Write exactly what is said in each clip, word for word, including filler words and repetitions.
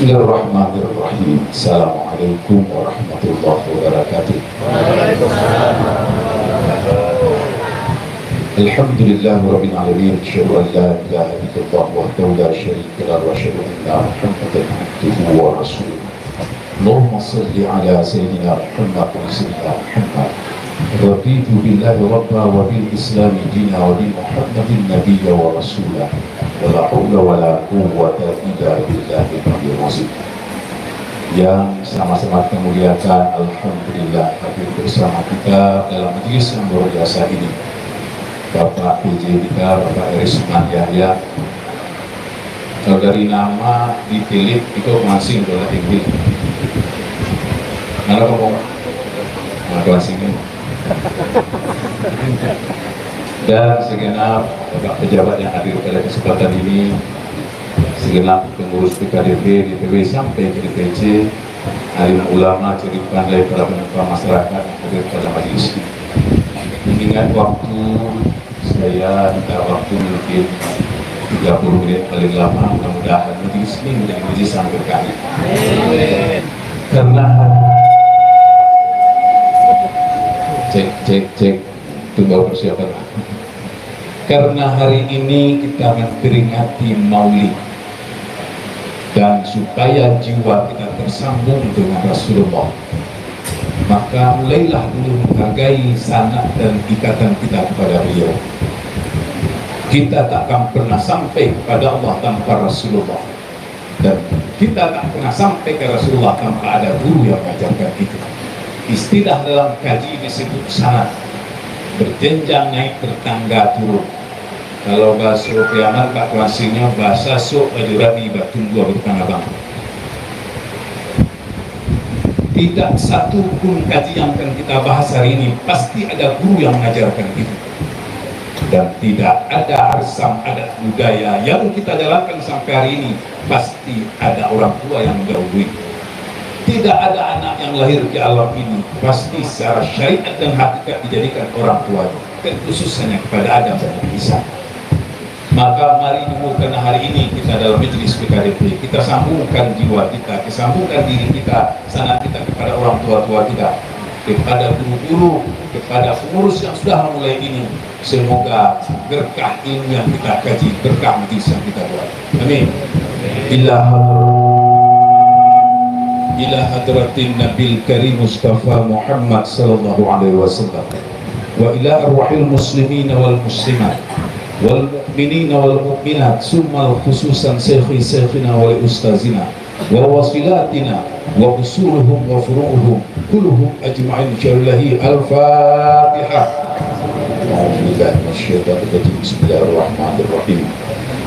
Bismillahirrahmanirrahim. Assalamualaikum warahmatullahi wabarakatuh. Alhamdulillahirabbil alamin. Asyhadu an la ilaha illallah wahdahu la syarika lahu wa asyhadu anna Muhammadan abduhu wa rasuluh. Allahumma shalli ala sayyidina Muhammad wa sayyidina Muhammad. Raditu billahi rabba wa bil islami dina wa bi Muhammadin nabiyya wa rasula. Wa la haula wa la quwwata illa billahil aliyyil azim. Yang sama-sama kita muliakan, alhamdulillah, hadir bersama kita dalam majlis yang luar biasa ini. Bapak P J kita, Bapak Erisman Yahya. Kalau dari nama ditilik, itu masing dola tinggi. Mana kamu? Nah, itu asingnya. Dan segenap Bapak pejabat yang hadir pada kesempatan ini, segenap pengurus P K D P, D P W sampai ke D P C, alim ulama, cerdik pandai, para pemuka masyarakat yang hadir pada majelis ini. Mengingat waktu, saya minta waktu mungkin tiga puluh menit paling lama, mudah-mudahan majelis ini menjadi majelis yang berkah. Karena cek, cek, cek, tunggu persiapan. Karena hari ini kita memperingati Maulid, dan supaya jiwa kita tersambung dengan Rasulullah, maka mulailah dulu menghargai sanad dan ikatan kita kepada beliau. Kita takkan pernah sampai kepada Allah tanpa Rasulullah. Dan kita tak pernah sampai ke Rasulullah tanpa ada guru yang mengajarkan itu. Istilah dalam kaji disebut sanad, berjenjang naik, bertangga turun. Kalau bahaso Piaman, Pak Kuasinyo, bahasa sok baju rabi, batumbuah bertangga bangku. Tidak satu pun kaji yang akan kita bahas hari ini, pasti ada guru yang mengajarkan itu. Dan tidak ada arsam adat budaya yang kita jalankan sampai hari ini, pasti ada orang tua yang mendahului. Tidak ada anak yang lahir ke alam ini, pasti secara syariat dan hakikat dijadikan orang tuanya, terkhusus hanya kepada Adam dan Nabi Isa. Maka mari dulu, karena hari ini kita dalam majlis P K D P, kita sambungkan jiwa kita, kita sambungkan diri kita, sanad kita kepada orang tua-tua kita, kepada guru-guru, kepada pengurus yang sudah memulai ini. Semoga berkah ilmu yang kita kaji, berkah majlis yang kita buat. Amin. Ila hadrat-, ila hadratin Nabil Karim Mustafa Muhammad sallallahu alaihi wasallam. Wa ila arwahil muslimina wal muslimat, wal mu'minina wal mu'minat, summal khususan syekhi syekhinal ustazina, wa wasilatina, wa usuluhum wa furu'uhum, kulluhum ajma'in, syarillahi. Al-Fatihah. A'udzubillahi minasyaitonirrajim. Bismillahirrahmanirrahim.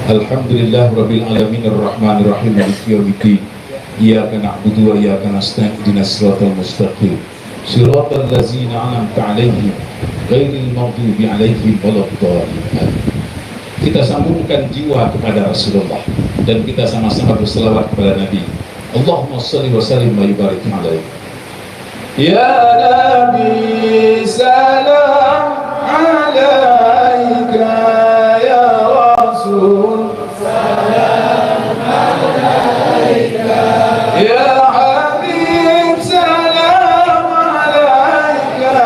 Alhamdulillahirabbil alamin, arrahmanirrahim, maliki yaumiddin. Iyyaka na'budu wa iyyaka nasta'in, ihdinas siratal mustaqim. Shiratal ladzina an'amta 'alaihim, ghairil maghdubi 'alaihim waladdallin. Amin. Kita sambungkan jiwa kepada Rasulullah dan kita sama-sama berselawat kepada Nabi. Allahumma shalli wa sallim wa barik alaihi. Ya Nabi, salam alaika, ya Rasul. Ya Habib, salam alaika,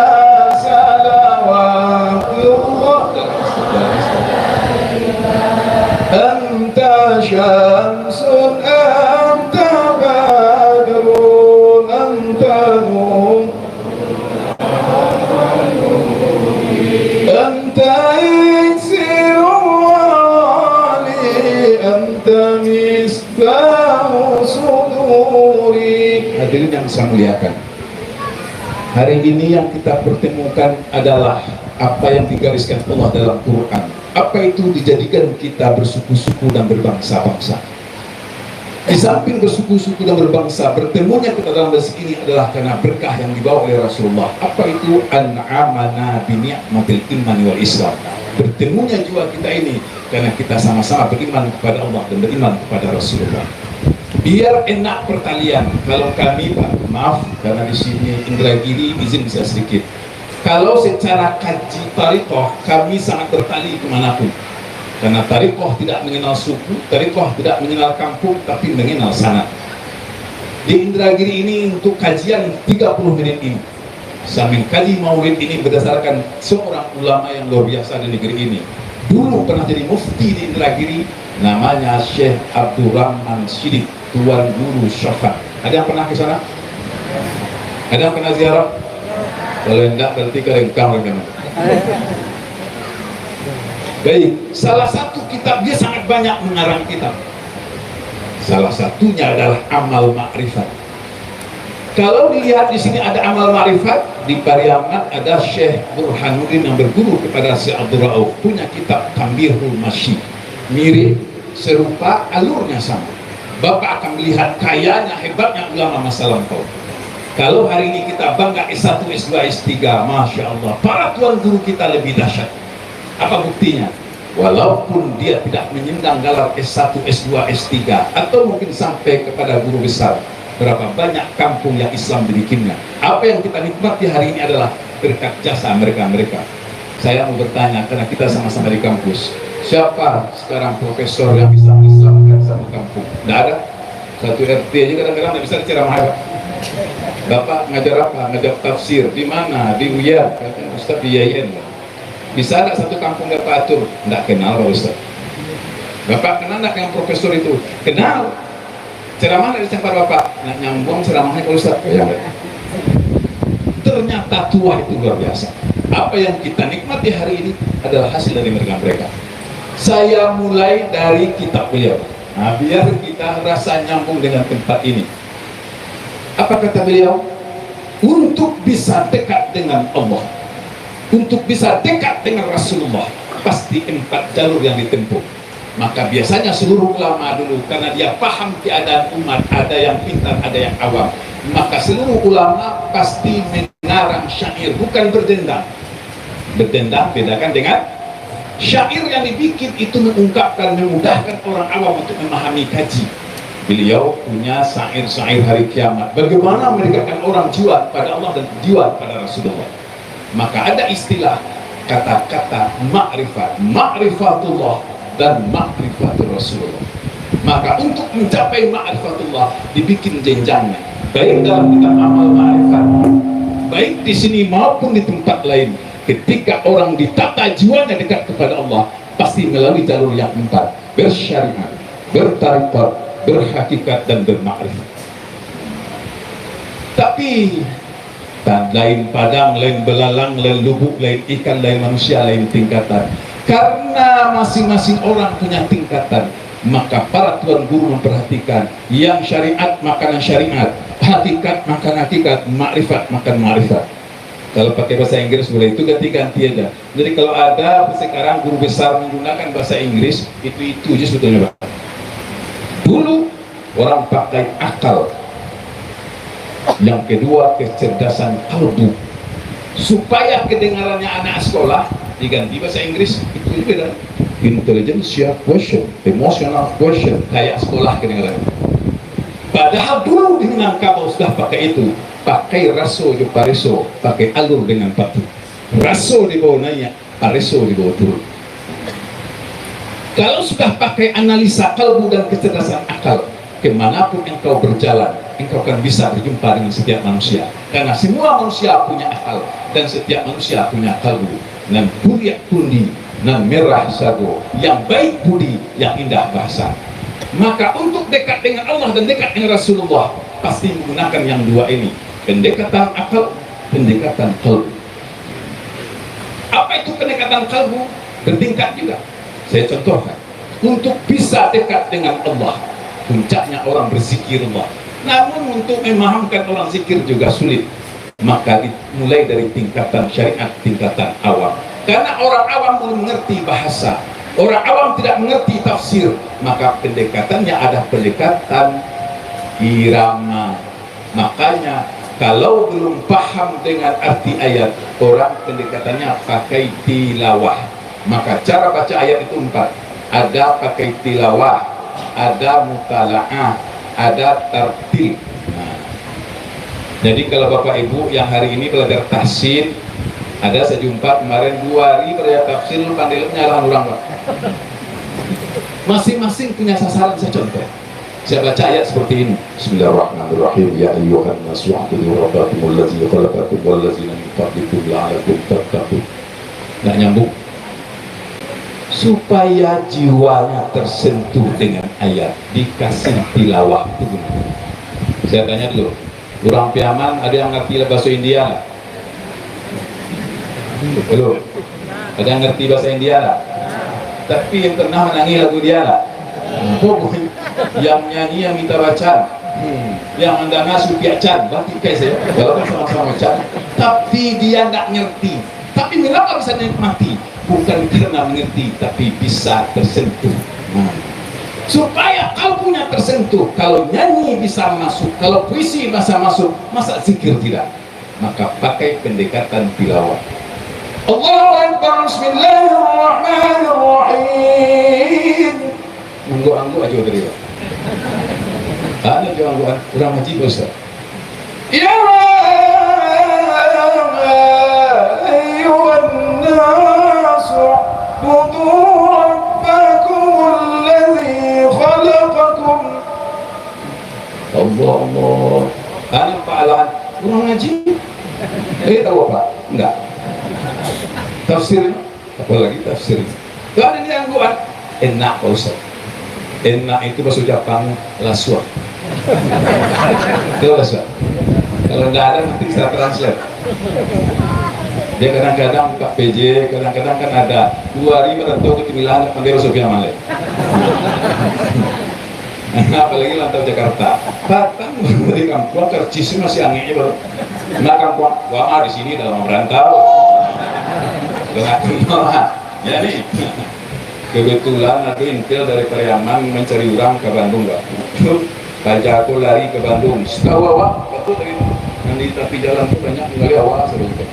salawatullah. Anta syamsun, anta badrun, anta nur. Anta iksirul wali, anta misbahu suduri. Hadirin yang saya muliakan, hari ini yang kita pertemukan adalah apa yang digariskan Allah dalam Quran. Apa itu dijadikan kita bersuku-suku dan berbangsa-bangsa? Di samping bersuku-suku dan berbangsa, bertemunya kita dalam masjid ini adalah karena berkah yang dibawa oleh Rasulullah. Apa itu? An'amana bi ni'matil imani wal Islam. Bertemunya jiwa kita ini karena kita sama-sama beriman kepada Allah dan beriman kepada Rasulullah. Biar enak pertalian, kalau kami, Pak, maaf, karena di sini Indragiri, izin saya sedikit. Kalau secara kaji tarekoh, kami sangat bertali kemanapun. Karena tarekoh tidak mengenal suku, tarekoh tidak mengenal kampung, tapi mengenal sanad. Di Indragiri ini untuk kajian tiga puluh menit ini. Sambil kaji maulid ini berdasarkan seorang ulama yang luar biasa di negeri ini. Dulu pernah jadi mufti di Indragiri, namanya Syekh Abdurrahman Sidik, Tuan Guru Syafan. Ada yang pernah ke sana? Ada yang pernah ziarah? Kalau enggak, berarti kalian kau yang kena. Baik, salah satu kitab, dia sangat banyak mengarang kitab. Salah satunya adalah Amal Ma'rifat. Kalau dilihat di sini ada Amal Ma'rifat, di Pariaman ada Syekh Burhanuddin yang berguru kepada Syekh Abdul Rauf, punya kitab Tanbihul Masyi. Mirip, serupa, alurnya sama. Bapak akan melihat kayanya, hebatnya ulama masa lampau. Kalau hari ini kita bangga S satu, S dua, S tiga, Masya Allah, para tuan guru kita lebih dahsyat. Apa buktinya? Walaupun dia tidak menyandang gelar S satu, S dua, S tiga, atau mungkin sampai kepada guru besar, berapa banyak kampung yang Islam dibikinnya. Apa yang kita nikmati hari ini adalah berkat jasa mereka-mereka. Saya mau bertanya, karena kita sama-sama di kampus, siapa sekarang profesor yang bisa mengislamkan satu kampung? Tidak ada. Satu R T aja kadang-kadang tidak bisa diceramahkan. Bapak ngajar apa? Ngajar tafsir. Di mana? Di Uyan. Katanya, Ustaz, di Yayan lah. Bisa ndak satu kampung Bapak atur? Ndak kenal, Pak Ustaz. Bapak kenal ndak dengan profesor itu? Kenal. Ceramah ndak dicampar Bapak? Nak nyambung ceramahnya, Pak Ustaz. Ya. Ternyata tuah itu luar biasa. Apa yang kita nikmati hari ini adalah hasil dari mereka-mereka. Saya mulai dari kitab beliau. Nah, biar kita rasa nyambung dengan tempat ini. Apa kata beliau? Untuk bisa dekat dengan Allah, untuk bisa dekat dengan Rasulullah, pasti empat jalur yang ditempuh. Maka biasanya seluruh ulama dulu, karena dia paham keadaan umat, ada yang pintar, ada yang awam, maka seluruh ulama pasti mengarang syair, bukan berdendang. Berdendang bedakan dengan syair yang dibikin itu mengungkapkan, memudahkan orang awam untuk memahami kaji. Beliau punya syair-syair hari kiamat. Bagaimana mendekatkan orang jiwa pada Allah dan jiwa pada Rasulullah. Maka ada istilah kata-kata makrifat, makrifatullah dan makrifatul Rasulullah. Maka untuk mencapai makrifatullah dibikin jenjangnya. Baik dalam kitab amal makrifat, baik di sini maupun di tempat lain. Ketika orang ditata jiwanya dekat kepada Allah, pasti melalui jalur yang empat, bersyariat, bertarekat, berhakikat, dan bermakrifat. Tapi, tan-, lain padang, lain belalang, lain lubuk, lain ikan, lain manusia, lain tingkatan. Karena masing-masing orang punya tingkatan, maka para tuan guru memperhatikan, yang syariat, makanan syariat, hakikat, makan hakikat, makrifat, makan makrifat. Kalau pakai bahasa Inggris boleh, itu ganti-ganti aja. Jadi kalau ada sekarang guru besar menggunakan bahasa Inggris, itu-itu aja sebetulnya, Pak. Dulu orang pakai akal. Yang kedua, kecerdasan kalbu. Supaya kedengarannya anak sekolah, diganti bahasa Inggris, itu juga dah. Intelligence quotient, emotional quotient, kayak sekolah kedengarannya. Padahal dulu di Minangkabau sudah pakai itu, pakai raso jo pareso, pakai alur dengan patuh. Raso dibawa naik, pareso dibawa turun. Kalau sudah pakai analisa kalbu dan kecerdasan akal, kemanapun engkau berjalan, engkau akan bisa berjumpa dengan setiap manusia. Karena semua manusia punya akal, dan setiap manusia punya kalbu. Nan buliak kundi, nan merah sago, yang baik budi, yang indah bahasa. Maka untuk dekat dengan Allah dan dekat dengan Rasulullah, pasti menggunakan yang dua ini. Pendekatan akal, pendekatan kalbu. Apa itu pendekatan kalbu? Bertingkat juga. Saya contohkan. Untuk bisa dekat dengan Allah, puncaknya orang berzikirullah. Namun untuk memahamkan orang zikir juga sulit. Maka dimulai dari tingkatan syariat, tingkatan awam. Karena orang awam belum mengerti bahasa, orang awam tidak mengerti tafsir, maka pendekatannya ada pendekatan irama. Makanya, kalau belum paham dengan arti ayat, orang pendekatannya pakai tilawah. Maka, cara baca ayat itu empat. Ada pakai tilawah, ada mutalaah, ada tartil. Nah, jadi, kalau Bapak Ibu yang hari ini belajar tahsin, ada saya jumpa kemarin dua hari belajar tahsin, pandai lu nyalahan orang, Pak. Masing-masing punya sasaran, saya contoh. Saya baca ayat seperti ini. Bismillahirrahmanirrahim. Ya ayyuhan nasu u'budu rabbakumul ladzi khalaqakum wal ladzina min qablikum la'allakum tattaqun. Nak nyambung. Supaya jiwanya tersentuh dengan ayat, dikasih tilawah tu. Saya tanya dulu, urang Piaman ada yang ngerti bahasa India nggak? Belum. Ada yang ngerti bahasa India tak? Tapi yang pernah manangih lagu dia tak? Oh, yang nyanyi yang minta baca, hmm, yang mandanga supiak can, berarti kai sajo. Walaupun sama-sama can, tapi dia ndak ngerti. Tapi mengapa bisa nikmati? Bukan karena mengerti, tapi bisa tersentuh. Hmm. Supaya kalbunya tersentuh, kalau nyanyi bisa masuk, kalau puisi bisa masuk, masa zikir tidak? Maka pakai pendekatan tilawah. Allahu Akbar, Bismillahirrahmanirrahim. Angguk-angguk aja tadi, Pak. Ada juga angguk-angguk, kurang ngaji, Pak Ustaz. Ya ayyuhan nasu u'budu rabbakumul ladzi khalaqakum. Allah, Allah. Kan nampak alahan kurang ngaji. Eh, tahu apa? Enggak. Tafsir, apalagi tafsir. Kan ini angguan. Enak, Pak Ustaz. Enak itu bahasa Japang, lasuah. Itu lasuah. Kalau enggak ada, nanti saya translate. Dia kadang-kadang buka P J, kadang-kadang kan ada dua hari merantau ke Timilan, pandai bahasa Piaman lai. Apalagi rantau Jakarta. Patang dari kampuang, karcis masih angek baru. Nah, kampuang, wah, di sini dalam merantau. Dengar, jadi, kebetulan ado intel dari Pariaman mancari urang ka Bandung, Pak. Paja ko lari ka Bandung. Satahu awak, batua tadi tu. Nan di tapi jalan tu banyak tinggali awak sabananyo.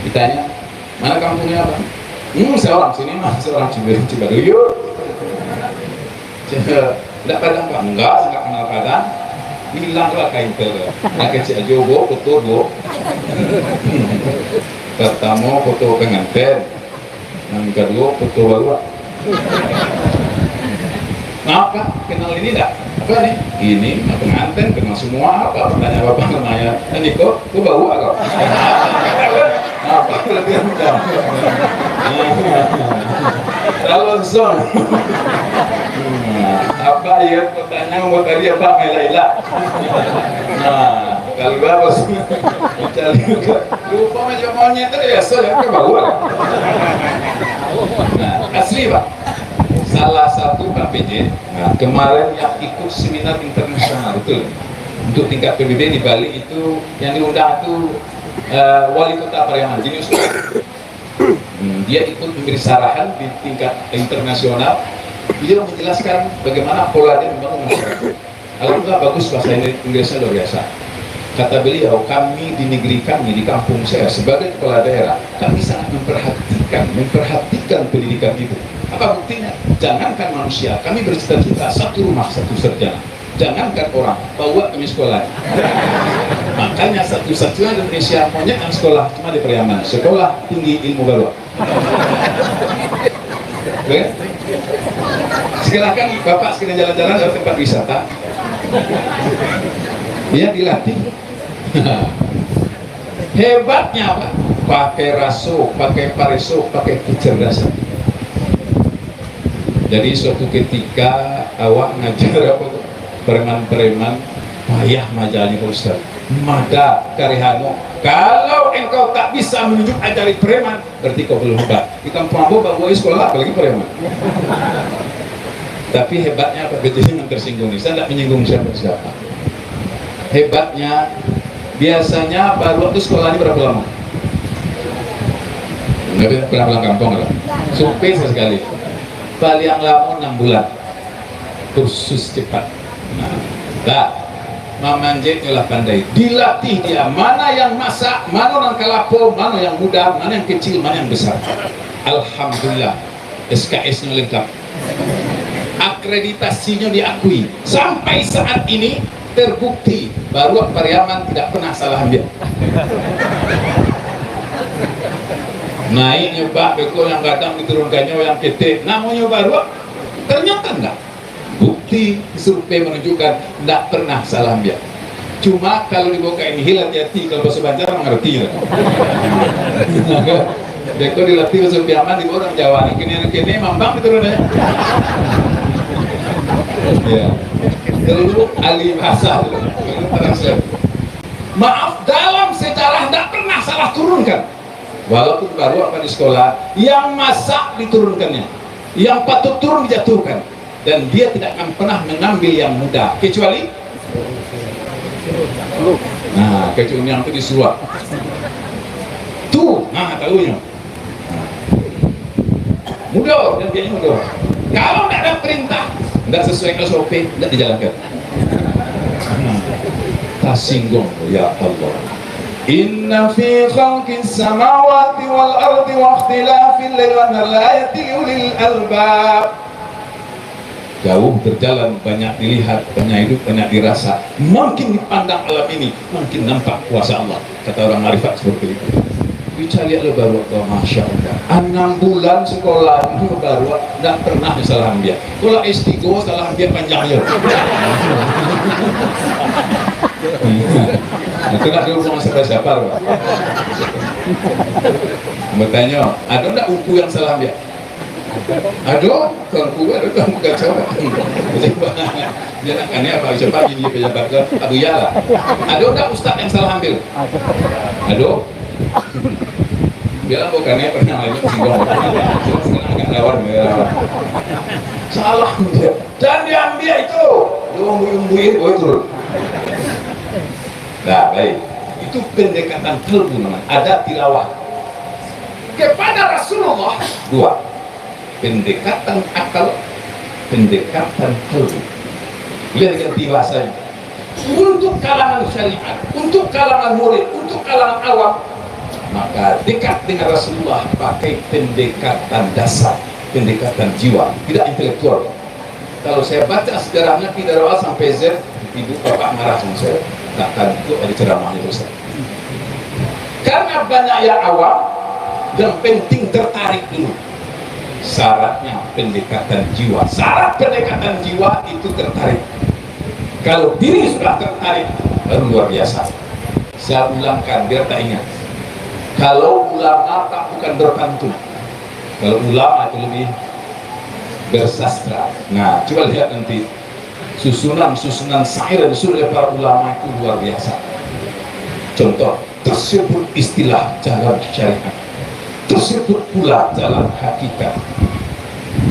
Ditanya, "Mana kampuangnya, Bang?" "Hmm, saurang sini mah, saurang Ciba-, Cibaduyut." "Ndak Padang, Bang?" "Enggak, ndak kanal Padang." Ilang lah ka intel tu. Nan kecek ajo, bo, kotor, bo. Partamo, kotor penganten. Nan kaduo, foto baruak. "Maaf, Pak, kenal ini ndak?" "Apa ni?" "Ini, penganten, kenal semua. Apa pertanyaan Bapak namanya?" "Ini kok, kok baruak kok?" Apa kelebihan kita? Kalau zon. Apa ya pertanyaan buat tadi, apa, melak-ilak? Nah, kalau bagus. Cari juga. Rupa macam monyet tu biasa ya, kan baruak. Nah, asli, Pak. Salah satu, Pak P J, nah, kemarin yang ikut seminar internasional, betul. Untuk tingkat P B B di Bali itu, yang diundang itu, eh, wali kota Pariaman, Jenius. Hmm, dia ikut memberi sarahan di tingkat internasional. Beliau menjelaskan bagaimana pola dia membangun masyarakat. Alhamdulillah, bagus bahasa Inggrisnya, luar biasa. Kata beliau, "Kami di negeri kami, di kampung saya, sebagai kepala daerah, kami sangat memperhatikan, memperhatikan pendidikan itu." Apa buktinya? Jangankan manusia, kami bercita-cita satu rumah, satu sarjana. Jangankan orang, baruak kami sekolah. Makanya satu-satunya di Indonesia monyet yang sekolah cuma di Pariaman, Sekolah Tinggi Ilmu Baruak. Oke? Silakan Bapak sekalian jalan-jalan ke tempat wisata. Dia dilatih. Hebatnya apa? Pakai raso, pakai pareso, pakai kecerdasan. Jadi, suatu ketika awak ngajar apa tu? Preman-preman, payah majalnyo, Pak Ustaz. Mada karehano. Kalau engkau tak bisa menunjuk ajari preman, berarti kau belum hebat. Di kampung ambo, babuai sekolah, apalagi preman. Tapi hebatnya apa? Betul yang tersinggung ni. Saya tidak menyinggung siapa-siapa. Hebatnya, biasanya baruak tu sekolah ni berapa lama? Enggak, dia pulang-pulang kampung lah. Sumpit sekali. Paling lama enam bulan. Kursus cepat. Nah, dah. Mamanjeknyo lah pandai. Dilatih dia. Mana yang masak, mana nan kalapo, mana yang muda, mana yang kecil, mana yang besar. Alhamdulillah. S K S-nyo lengkap. Akreditasinyo diakui. Sampai saat ini terbukti, baruak Pariaman tidak pernah salah ambiak. Naiknyo bak beko yang gadang, diturunkannyo yang ketek. Namonyo baruak, ternyata enggak. Bukti survei manunjukkan ndak pernah salah ambiak. Cuma kalau dibuka ini hil, hati-hati, kalau bahasa Banjar mangarti lah. Beko dilatih bahasa Piaman, di orang Jawa ni, kini-kini mambang diturun, ya. Ya. Dulu ahli bahasa, dulu translate. Maaf, dalam sejarah ndak pernah salah turunkan. Walaupun baru apa di sekolah, yang masak diturunkannya, yang patut turun dijatuhkan, dan dia tidak akan pernah mengambil yang muda, kecuali, nah, kecuali yang tu disuap. Tu, nah, tahunya. Mudo, dan dia mudo. Kalau tidak ada perintah, tidak sesuai S O P, tidak dijalankan. Hmm. Tasinggung, ya Allah. Inna fi khalqis samawati wal ardi wa ikhtilafil laili wan nahari la ayati ulil albab. Jauh berjalan, banyak dilihat, banyak hidup, banyak dirasa. Makin dipandang alam ini, makin nampak kuasa Allah. Kata orang marifat seperti itu. Dicari lo baru, oh, Masya Allah. Anam bulan sekolah itu baru, ndak pernah salah ambiak. Kalau S tiga salah ambiak panjang je. Itulah dulu sama siapa-siapa, Pak. Bertanya, ada ndak buku yang salah ambiak? Ado, Tuanku, ado, Tuanku kacau. Dia nak kane apa? Siapa ini pejabat ke? Abu Yala. Ado ndak ustaz yang salah ambil? Ado. Biarlah bukannya pernah lagi singgung. Sekarang agak lawan, ya. Salah dia. Dan diambil itu. Dia membuyung-buyung, oh, itu. Nah, baik. Itu pendekatan kalbu namanya. Ada tilawah. Kepada Rasulullah, dua. Pendekatan akal, pendekatan kalbu. Boleh diganti bahasanya. Untuk kalangan syariat, untuk kalangan murid, untuk kalangan awam, maka dekat dengan Rasulullah pakai pendekatan dasar, pendekatan jiwa, tidak intelektual. Kalau saya baca sejarahnya, dari awal sampai Z, ibu bapak marah sama saya. Takkan itu ada ceramahnya, Ustaz. Karena banyak yang awam, yang penting tertarik dulu. Syaratnya pendekatan jiwa. Syarat pendekatan jiwa itu tertarik. Kalau diri sudah tertarik, baru luar biasa. Saya ulangkan biar tak ingat. Kalau ulama tak bukan berpantun. Kalau ulama itu lebih bersastra. Nah, coba lihat nanti susunan-susunan syair yang disusun oleh para ulama itu luar biasa. Contoh, tersebut istilah jalan syariat, tersebut pula jalan hakikat.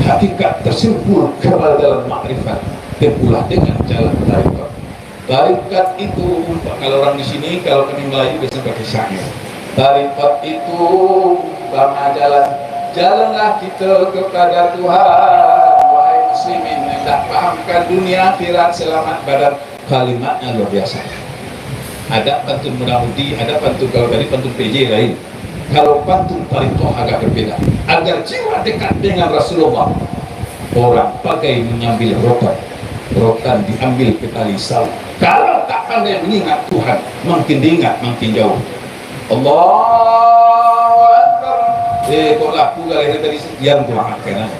Hakikat tersimpul kepada jalan makrifat, tempuhlah dengan jalan tarekat. Tarekat itu, kalau orang di sini, kalau kami Melayu biasa pakai syair. Tarekat itu umpama jalan, jalanlah kita kepada Tuhan. Wahai muslimin, hendak pahamkan dunia akhirat, selamat badan. Kalimatnya luar biasa. Ada pantun muda-mudi, ada pantun, kalau tadi pantun P J lain. Kalau pantun tarekat agak berbeda. Agar jiwa dekat dengan Rasulullah, orang pagai mengambil rotan. Rotan diambil ke tali sawu. Kalau tak pandai mengingat Tuhan, makin diingat, makin jauh. Allahu Akbar. Eh, kok laku galeh tadi, yang tu maafkan, ah.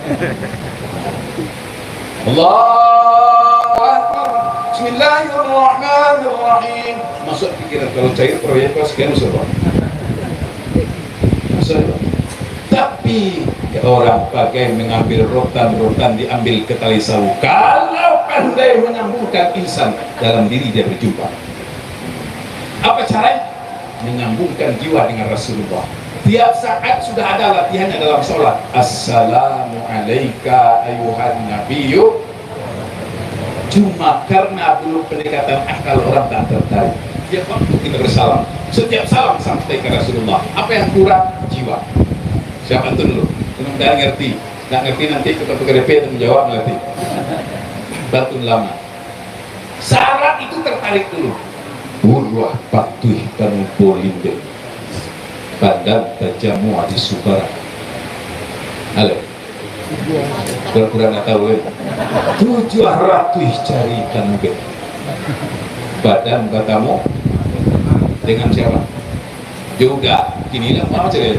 Allahu Akbar. Bismillahirrahmanirrahim. Masuk pikiran, kalau cair proyek kau sekian, masuk, Pak. Masuk, Pak. Tapi orang pagai mengambil rotan, rotan diambil ke tali sawu. Kalau pandai menyambungkan insan, dalam diri dia berjumpa. Apa caranya? Menyambungkan jiwa dengan Rasulullah. Tiap saat sudah ada latihannya dalam sholat. Assalamualaika ayuhan nabiyyu. Cuma karena belum pendekatan akal, orang tak tertarik. Tiap waktu kita bersalam. Setiap salam sampai ke Rasulullah. Apa yang kurang? Jiwa. Siapa tu dulu? Mudah-mudahan ngerti. Tak ngerti nanti tukang-tukang D P yang menjawab nanti. Batu lama. Syarat itu tertarik dulu. Buruah patuih pangumpul limbek. Badan tajamua di subarang. Halo. Pura-pura ndak tahu, eh. Tujuah ratuih cari tanubek. Badan batamu dengan siapa? Dia udah, kini lah, mau cari.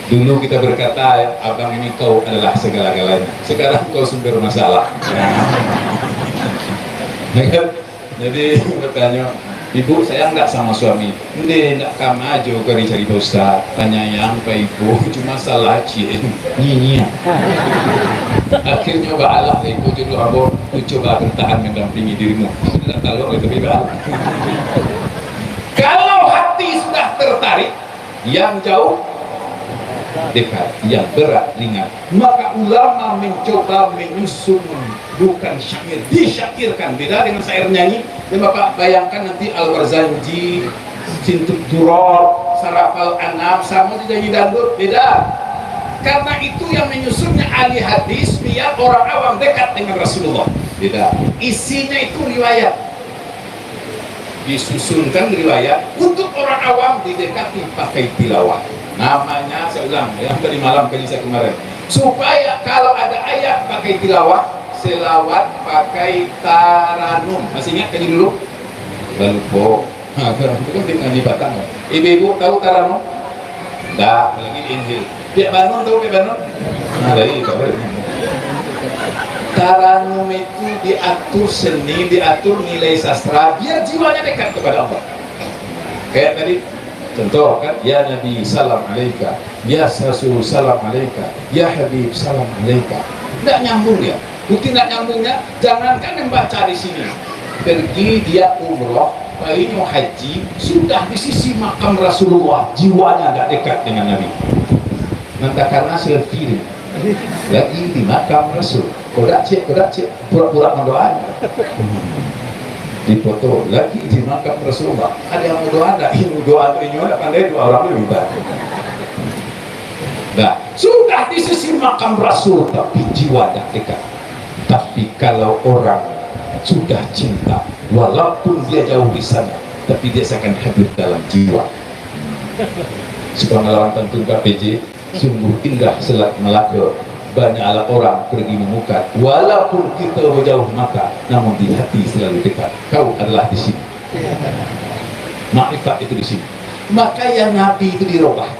Dulu kita berkata, "Abang ini kau adalah segala-galanya." Sekarang kau sumber masalah. Ya kan? Jadi, batanyo, "Ibu, sayang ndak sama suami?" "Nde, ndak kama jo kari cari Pak Ustaz." "Panyayang, Pak, ibu, cuma salah ciek nyinyia." Akhirnyo baalah lah ibu jodoh ambo, ku coba bertahan mendampingi dirimu. Ndak tahu itu beda. Kalau hati sudah tertarik, yang jauh dekat, yang berat ringan. Maka ulama mencoba menyusun, bukan syair, disyairkan. Beda dengan syair nyanyi. Dan Bapak bayangkan nanti Al-Warzanji, Sintuk Duror, Sarafal Anam, sama dinyanyi dangdut. Beda. Karena itu yang menyusunnya ahli hadis, biar orang awam dekat dengan Rasulullah. Beda. Isinya itu riwayat. Disusunkan riwayat untuk orang awam didekati pakai tilawah. Namanya, saya ulang, yang tadi malam kaji saya kemarin. Supaya kalau ada ayat pakai tilawah, selawat pakai taranum. Masih ingat kaji dulu? Dah lupa. Ha, itu kan di, di batang. Ibu-ibu tahu taranum? Ndak, lagi di Injil. Piak Banun tahu Piak Banun? Nah, dari kabar. Taranum itu diatur seni, diatur nilai sastra, biar jiwanya dekat kepada Allah. Kayak tadi, contoh kan, "Ya Nabi, salam alaika. Ya Rasul, salam alaika. Ya Habib, salam alaika." Ndak nyambung dia. Bukti ndak nyambungnya, jangankan membaca di sini. Pergi dia umroh, palinyo haji, sudah di sisi makam Rasulullah, jiwanya ndak dekat dengan Nabi. Ndak karena selfie ni. Lagi di makam Rasul. Kodak cek, kodak cek. Pura-pura mendoakan. Di foto, lagi di makam Rasulullah. Ada yang mendoa ndak? Ilmu doa tu inyo ndak pandai, doa orang tu minta. Nah, sudah di sisi makam Rasul, tapi jiwa ndak dekat. Tapi kalau orang sudah cinta, walaupun dia jauh di sana, tapi dia akan hadir dalam jiwa. Sepengalaman pantun K P J, sungguh indah Selat Malaka, banyaklah orang pergi memukat, walaupun kita berjauh mata, namun di hati selalu dekat. Kau adalah di sini. Makrifat itu di sini. Maka yang Nabi itu dirubah.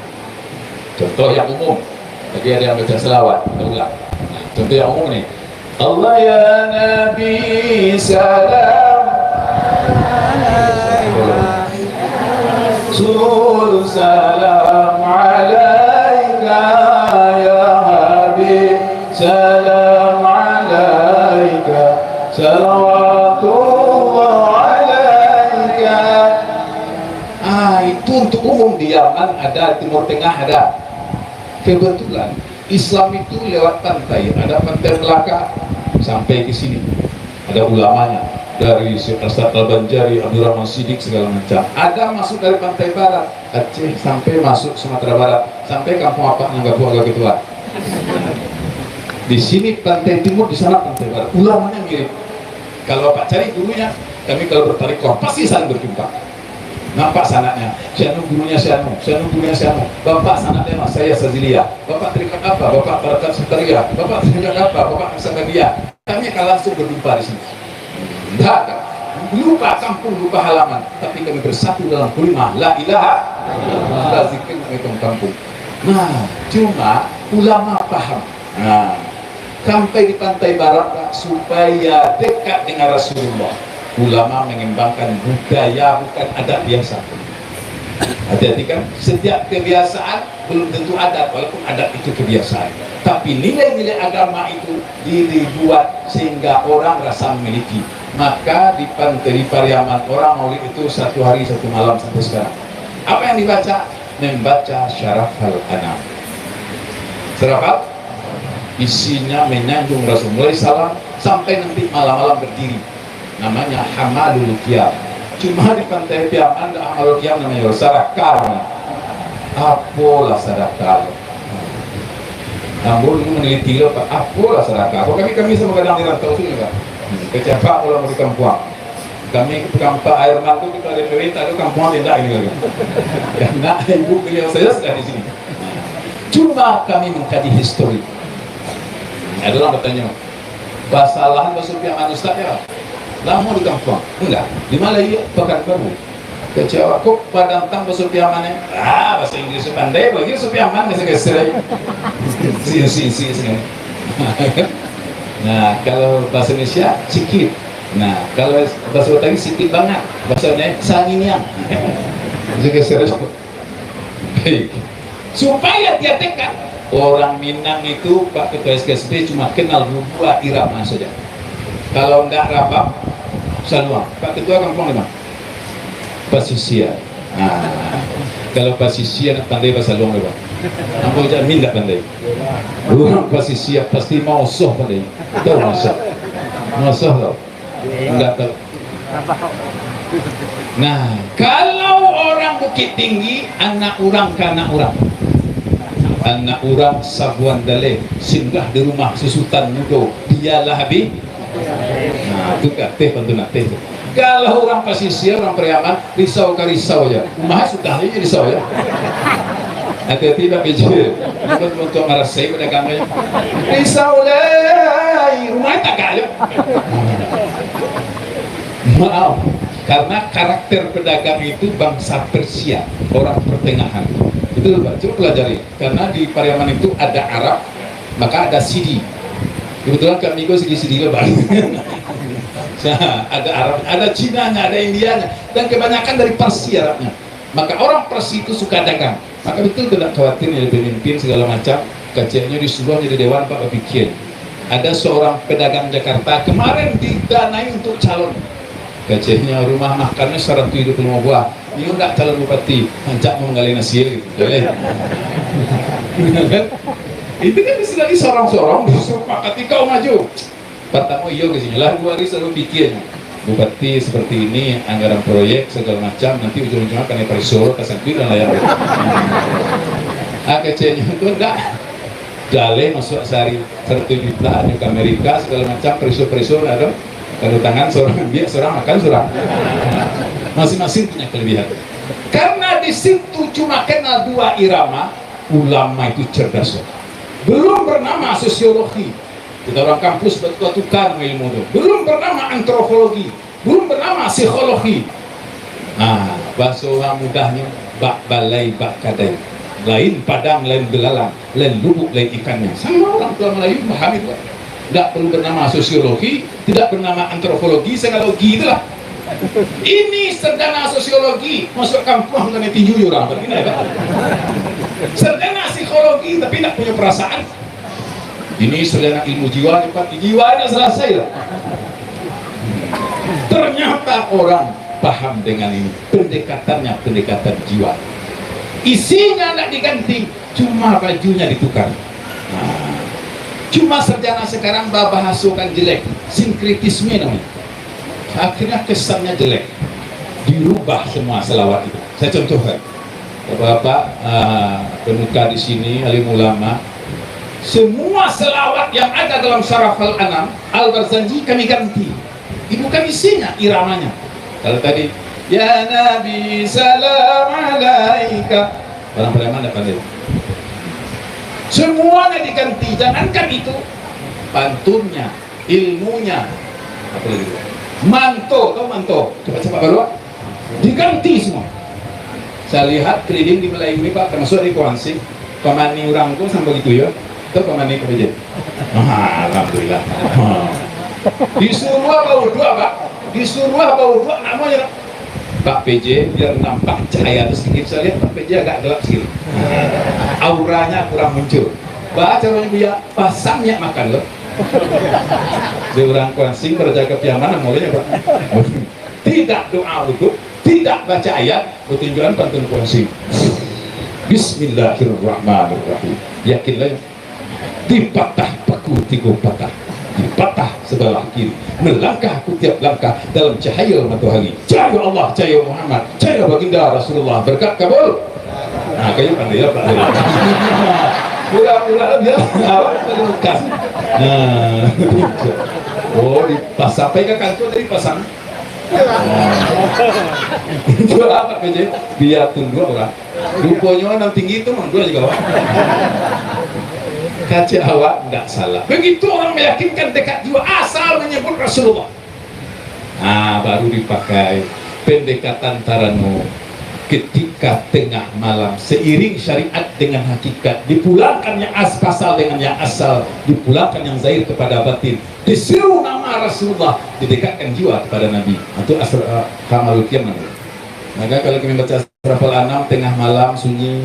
Contoh yang umum. Tadi ada yang baca selawat, kita ulang. Contoh yang umum ni. Allah ya Nabi salam. Rasul salam alaika, ya Habib salam alaika, salawatullah alaika. Ah, itu untuk umum di Yaman ada, Timur Tengah ada. Kebetulan Islam itu lewat pantai, ada Pantai Melaka sampai ke sini. Ada ulamanya dari Syekh Asad Al-Banjari, Abdurrahman Sidik, segala macam. Ada masuk dari Pantai Barat, Aceh, sampai masuk Sumatera Barat, sampai kampung apa nan gabuak agak ketua. Di sini Pantai Timur, di sana Pantai Barat. Ulamanya mirip. Kalau Bapak cari gurunya, kami kalau bertarekat pasti saling berjumpa. Nampak sanaknya, si anu gurunya si anu, si anu gurunya si anu. Bapak sanaknya mah saya Saziliah. Bapak tarekat apa? Bapak tarekat Sutariah. Bapak tarekat apa? Bapak Naqsabandiyah. Kami akan langsung berjumpa di sini. Ndak ada. Lupa kampung, lupa halaman. Tapi kami bersatu dalam kalimah La ilaha illallah. Sudah zikir menghitung kampung. Nah, cuma ulama paham. Nah, sampai di Pantai Barat, Pak, supaya dekat dengan Rasulullah. Ulama mengembangkan budaya, bukan adat biasa. Hati-hati kan, setiap kebiasaan belum tentu adat, walaupun adat itu kebiasaan. Tapi nilai-nilai agama itu dibuat sehingga orang rasa memiliki. Maka di Pantai, di Pariaman, orang maulid itu satu hari satu malam sampai sekarang. Apa yang dibaca? Membaca Syarafal Anam. Syarafal, isinya menyanjung Rasul, mulai salam sampai nanti malam-malam berdiri. Namanya Hamalul Qiyam. Cuma di Pantai Piaman, ndak Hamalul Qiyam namanya, sadakah namanya. Apolah sadakah? Ambo dulu maneliti lo, Pak, apolah sadakah? Apo kami, kami samo kadang di rantau tu, Pak. Hmm, kecapa pulang di kampuang. Kami ke Pekan Ampek, Air Mangku, kita ada kereta tu, kampuang indak ini lagi. Karena ibu beliau saya sudah di sini. Cuma kami mengkaji histori. Ada orang bertanya, "Basalahan basupiah manusia ya? Lamo di kampuang?" Enggak. Di Malaya, Pekanbaru. Kecek awak, "Kok Padang Tang baso Piaman, eh?" Ah, baso Inggris tu pandai, bagi baso Piaman geser-geser aja. Si, si, si, si. Nah, kalau baso Indonesia, sikit. Nah, kalau baso Betawi, sikit banget. Baso Indonesia, sanginiang. Geser-geser aja. Baik. Supaya dia dekat, orang Minang itu, Pak Ketua S K S P, cuma kenal dua irama saja. Kalau ndak rabab, saluang. Pak Ketua kampuang di ma? Pasisia. Nah, kalau pasisia ndak pandai basaluang, Pak. Ambo jamin ndak pandai. Urang pasisia pasti maosoh pandai. Tahu maosoh? Maosoh tahu? Ndak tahu. Nah, kalau orang Bukittinggi, anak urang ka anak urang. Anak urang Sabuan Daleh, singgah di rumah si Sutan Mudo, bialah abih. Nah, tu ka ateh, pantun ateh tu. Kalau urang pasisia, urang Pariaman, risau ka risau ja. Rumah sudah aja risau ja. Hati-hati, Pak P J. Bukan untuk marasai pedagang aja. Risau lai, rumah tagak aja. Maaf, karena karakter pedagang itu bangsa Persia, orang pertengahan. Betul, Pak? Coba pelajari. Karena di Pariaman itu ada Arab, maka ada Sidi. Kebetulan kami ko Sidi-Sidi lah, Pak. Ada Arab, ada Cinanya, ada Indianya, dan kebanyakan dari Parsi Arabnya. Maka orang Parsi itu suka dagang. Maka betul tu, ndak khawatir jadi pemimpin segala macam. Keceknyo disuruah jadi dewan, Pak, bapikia. Ada seorang pedagang Jakarta kemarin didanai untuk calon. Keceknyo rumah makannyo saratuih duo puluah limo buah. Iyo ndak calon bupati, rancak manggaleh nasi gitu. Boleh. Itu kan sudah disorong-sorong, disepakati kau maju. Partamo iyo ka sinyo lah, duo hari selalu pikia. Bupati seperti ini, anggaran proyek segala macam, nanti ujung-ujungnya kanai pareso, tasangkuik dalam layar. Ah, keceknyo tu ndak. Jaleh masuak sehari saratuih juta, nyo ka Amerika, segala macam, pareso-pareso, ndak ado. Kalau tangan seorang ambiak, seorang makan, seorang. Masing-masing punya kelebihan. Karena di situ cuma kenal dua irama, ulama itu cerdas. Belum bernama sosiologi. Kita orang kampus batukar-tukar ilmu tu. Belum bernama antropologi. Belum bernama psikologi. Ah, bahaso urang mudahnyo, bak balai, bak kadai. Lain padang, lain belalang, lain lubuk, lain ikannya. Sama orang tua Melayu memahami tu. Ndak perlu bernama sosiologi, tidak bernama antropologi, sekalogi itulah. Ini sarjana sosiologi, masuk kampung kena tinju orang, berarti ndak ada. Sarjana psikologi, tapi ndak punya perasaan. Ini sarjana ilmu jiwa, cepat jiwa ndak selesai lah. Ternyata orang paham dengan ini, pendekatannya pendekatan jiwa. Isinya ndak diganti, cuma bajunya ditukar. Nah, cuma sarjana sekarang babahasokan jelek, sinkretisme namanya. Akhirnya kesannya jelek, dirubah semua salawat itu. Saya contohkan, Bapak-bapak, ah, pemuka di sini, alim ulama, semua salawat yang ada dalam Sarafal Anam, Al-Barzanji kami ganti. Itu kan isinya, iramanya. Kalau tadi, "Ya Nabi, salam alaika." Orang Pariaman ndak pandai. Semuanya diganti, jangankan itu, pantunnya, ilmunya, apa lagi? Manto, tahu manto? Cepat-cepat baluak. Diganti semua. Saya lihat keliling di Melayu ni, Pak, termasuk di Kuansing. Pamani urang tu sampai gitu ya. Tu pamani P J. Ah, alhamdulillah. Ah. Disuruh bauduak, Pak. Disuruh bauduak, namanya Pak P J, biar nampak cahaya tu sedikit. Saya lihat Pak P J agak gelap sedikit. Auranya kurang muncul. Baca orang dia pasang minyak makan tu. Di urang Kuansing berjaga Piaman, namanya Pak. Tidak doa wudhu, tidak baca ayat, bertunjukan pantun Kuansing. Bismillahirrahmanirrahim. Yakinlah, dipatah paku tigo patah, dipatah sebelah kiri. Melangkah aku tiap langkah dalam cahaya matahari. Cahaya Allah, cahaya Muhammad, cahaya Baginda Rasulullah. Berkat kabul. Nah, kayu pandai ya, Pak. Pura-pura biasa awak terluka. Nah. Oh, dipasang. Sampai ke kantor tadi pasang. Itu apa kerja? Biar tunduk orang. Ruponyo nan tinggi tu mundur juga, Pak. Kacau awak, ndak salah. Begitu orang meyakinkan dekat jiwa, asal menyebut Rasulullah. Ah, baru dipakai. Pendekatan tarano ketika tengah malam, seiring syariat dengan hakikat, dipulangkan yang as-, pasal dengan yang asal, dipulangkan yang zahir kepada batin, diseru nama Rasulullah, didekatkan jiwa kepada Nabi. Itu asal, eh, kamalul qiyam namanya. Maka kalau kami baca Surah Al-An'am tengah malam sunyi,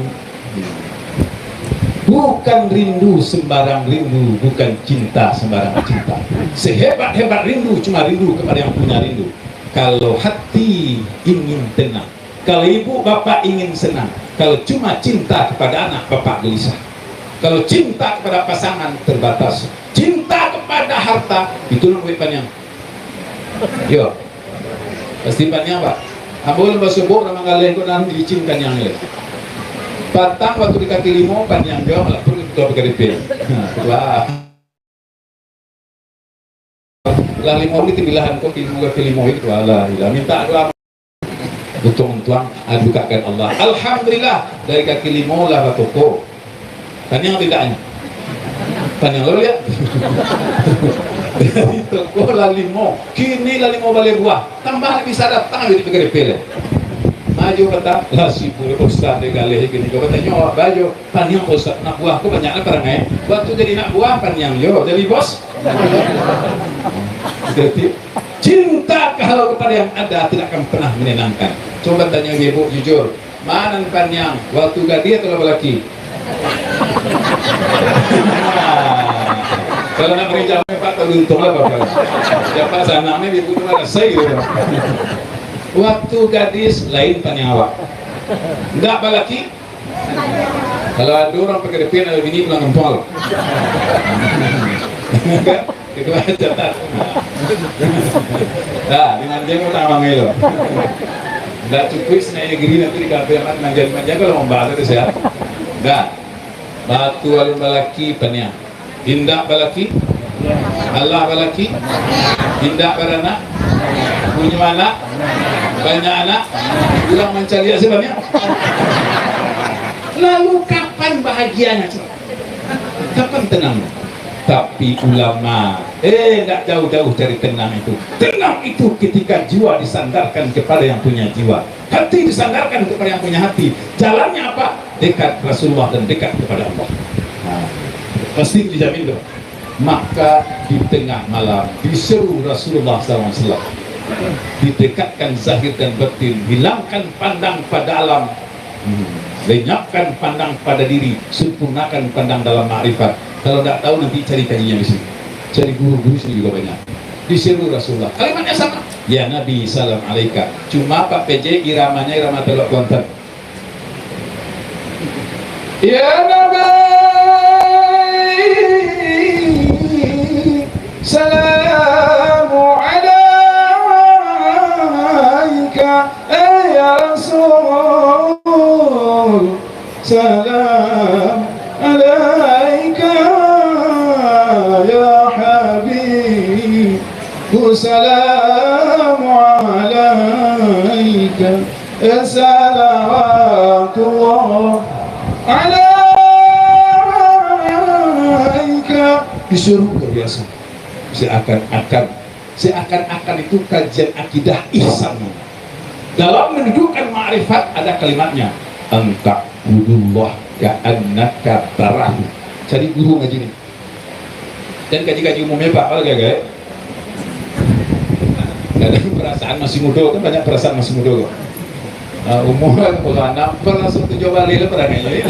bukan rindu sembarang rindu, bukan cinta sembarang cinta. Sehebat-hebat rindu, cuma rindu kepada yang punya rindu. Kalau hati ingin tenang, kalau ibu bapak ingin senang, kalau cuma cinta kepada anak, bapak gelisah. Kalau cinta kepada pasangan, terbatas. Cinta kepada harta, itu nan buek paniang. Yo. Pasti paniang, Pak. Ambo lah basubuh, lah manggaleh ko nan licin kaniang ni. Patang waktu di kaki limo, paniang juo, malah pun ketua P K D P. Nah, wah. Lah limo ni tibilahan ko, limo kaki limo itu, alah, ilah minta doa. Untuang-untuang, ah, bukakan Allah. Alhamdulillah, dari kaki limo lah batoko. Paniang tidaknyo? Paniang lo liak. Dari toko lah limo, kini lah limo baleh buah. Tambah nak bisa datang dari P K D P lah. Maju patang, lah sibuk ustaz dek galeh kini. Kau batanyo awak bajo. Paniang, Pak Ustaz, nak buah ko banyak lah parangai. Waktu jadi nak buah, paniang yo jadi bos. Jadi, cinta kalau kepada yang ada tidak akan pernah menenangkan. Coba tanya ibu jujur, ma nan paniang, waktu gadih atau lah balaki? Kalau nak merinjam, Pak, tak untung lah, Bapak. Siapa sanang ni, ibu tu lah rasai gitu. Waktu gadis, lain paniang awak. Ndak balaki, kalau ado urang P K D P nan ado bini, pulang kampuang lo. Kan? Itu aja, tak. Nah, di manjang utang mangai lo. Ndak cukuik senai negeri nanti di kafe amat manjang-manjang kalau membahas itu siap. Ndak. Batu alun balaki paniang. Indak balaki, alah balaki, indak baranak, punyo anak, banyak anak, urang mancaliak sabanyak. Lalu kapan bahagianyo tu? Kapan tenang? Tapi ulama, eh, ndak jauh-jauh cari tenang itu. Tenang itu ketika jiwa disandarkan kepada yang punya jiwa. Hati disandarkan kepada yang punya hati. Jalannya apa? Dekat Rasulullah dan dekat kepada Allah. Nah, pasti dijamin tu. Maka di tengah malam diseru Rasulullah sallallahu alaihi wasallam. Didekatkan zahir dan batin, hilangkan pandang pada alam, hmm, lenyapkan pandang pada diri, sempurnakan pandang dalam makrifat. Kalau ndak tahu, nanti cari kajian di sini. Cari guru-guru sini juga banyak. Diseru Rasulullah. Kalimatnya sama. Ya Nabi, salam alaika. Cuma Pak P J iramanya irama Telok Kuantan. Ya Nabi, salamu alaika, eh, ya Rasul, salam alaika, ya Habib, salamu alaika. Salawatullah alaika. Disuruh luar biasa. Seakan-akan, seakan-akan itu kajian akidah ihsan. Dalam menunjukkan makrifat ada kalimatnya, "An ta'budallah ka'annaka tarahu." Cari guru ngaji ni. Dan kaji-kaji umumnya, Pak, apa lagi, guys? Kadang perasaan masih muda, kan banyak perasaan masih muda kok. Ah, umur kan puluhan enam, perasaan tujuh balik lah barangkali.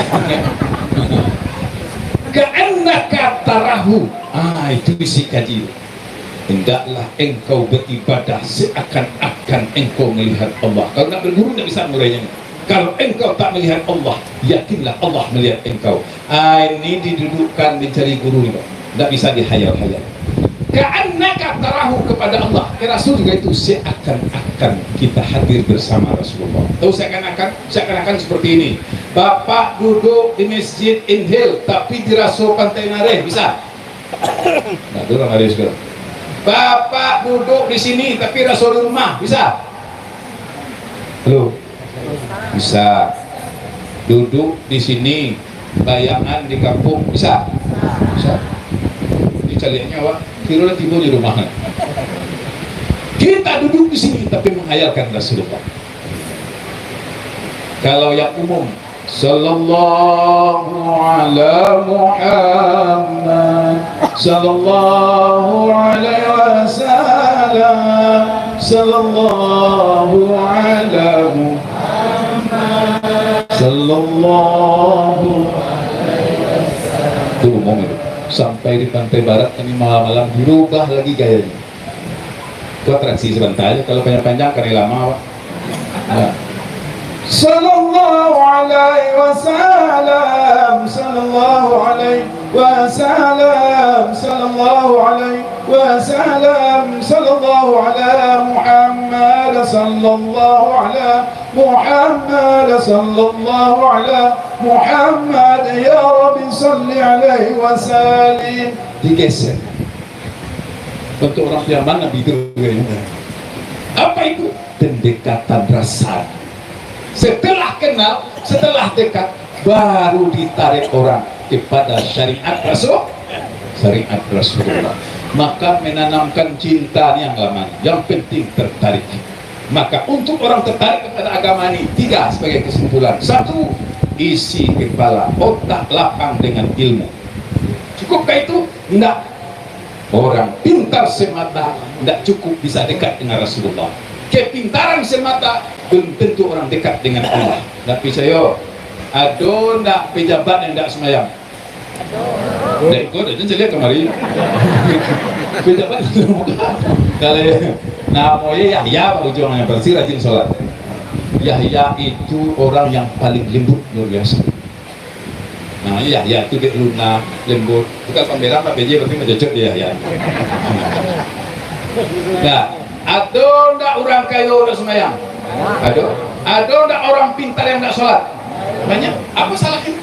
Ka'annaka tarahu. Ah, itu isi kaji. Hendaklah engkau beribadah seakan-akan engkau melihat Allah. Kalau nak berguru, tak bisa ngurainya. Kalau engkau tak melihat Allah, yakinlah Allah melihat engkau. Ah, ini didudukkan mencari guru ni, Pak. Ndak bisa dihayal-hayal. Ka'annaka tarahu kepada Allah, ke Rasul juga itu seakan-akan kita hadir bersama Rasulullah. Tahu seakan-akan? Seakan-akan seperti ini. Bapak duduk di Masjid Inhil, tapi diraso Pantai Nareh, bisa? Nah, tu urang Nareh sudah. Bapak duduk di sini, tapi raso di rumah, bisa? Halo? Bisa. Duduk di sini, bayangan di kampung, bisa? Bisa. Ini caliaknya awak, kira lah tibo di rumah. Kita duduk di sini tapi menghayalkan Rasulullah. Kalau yang umum, "Sallallahu ala Muhammad, sallallahu alaihi wasallam, sallallahu ala Muhammad, sallallahu alaihi wasallam." Itu umum itu. Sampai di Pantai Barat kami malam-malam dirubah lagi gayanya. Itu atraksi sabanta aja, kalau panjang-panjang kan lama, Pak. Nah. Sallallahu alaihi wasallam, sallallahu alaihi wasallam, sallallahu alaihi wasallam, sallallahu ala Muhammad, sallallahu ala Muhammad, sallallahu ala Muhammad, ya Rabbi salli alaihi wasallim. Digeser. Untuk orang Piaman, Nabi itu. Apa itu? Pendekatan rasa. Setelah kenal, setelah dekat, baru ditarik orang kepada syariat Rasul, syariat Rasulullah. Maka menanamkan cinta ni yang lama, yang penting tertarik. Maka untuk orang tertarik kepada agama ni, tiga sebagai kesimpulan. Satu, isi kepala, otak lapang dengan ilmu. Cukupkah itu? Ndak. Orang pintar semata ndak cukup bisa dekat dengan Rasulullah. Kepintaran semata belum tentu orang dekat dengan Allah. Tapi sayo, ado ndak pejabat yang ndak sembahyang? Dek ko, dek caliak kamari. Pejabat. Kalau namo Yahya, Pak Ujang, yang pasti rajin sholat. Yahya itu orang yang paling lembut, luar biasa. Nah, Yahya tu dek lunak, lembut. Bukan pamberan, Pak P J, tapi macocok di Yahya. Nah, ado ndak urang kayo ndak sumbayang? Ado. Ado ndak orang pintar yang ndak sholat? Banyak. Apa salahnyo?